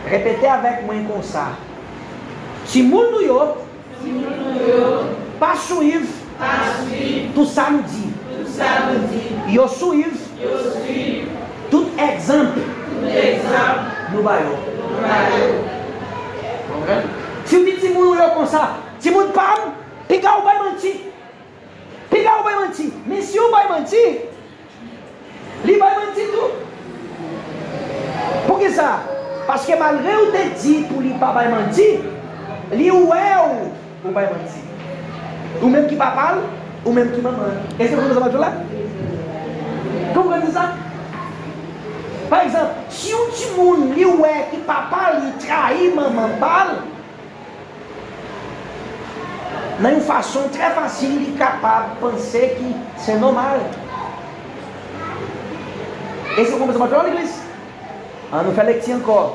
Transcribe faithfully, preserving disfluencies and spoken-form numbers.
Repete avèk mwen konsa. Timoun nou yo pa swiv tout sa nou di. Yo swiv tout egzanp nou ba yo. Konprann? Si w di timoun ou yo konsa, timoun pa m, piga w bay manti. Piga w bay manti. Men si w bay manti, li bay manti tou. Poukisa? Paske malgre ou te di pou li pa bay manti, li wè w ou bay manti. Ou menm ki papa l, ou menm ki manman l. Èske w konprann sa m ap di w la? Konprann sa? Pa egzanp, si yon timoun li wè ki papa li trayi manman pa l, nan yon fason trè fasil, li kapab panse ki se nòmal. Èske w konprann sa m ap di w la, legliz? An nou fè lekti ankò.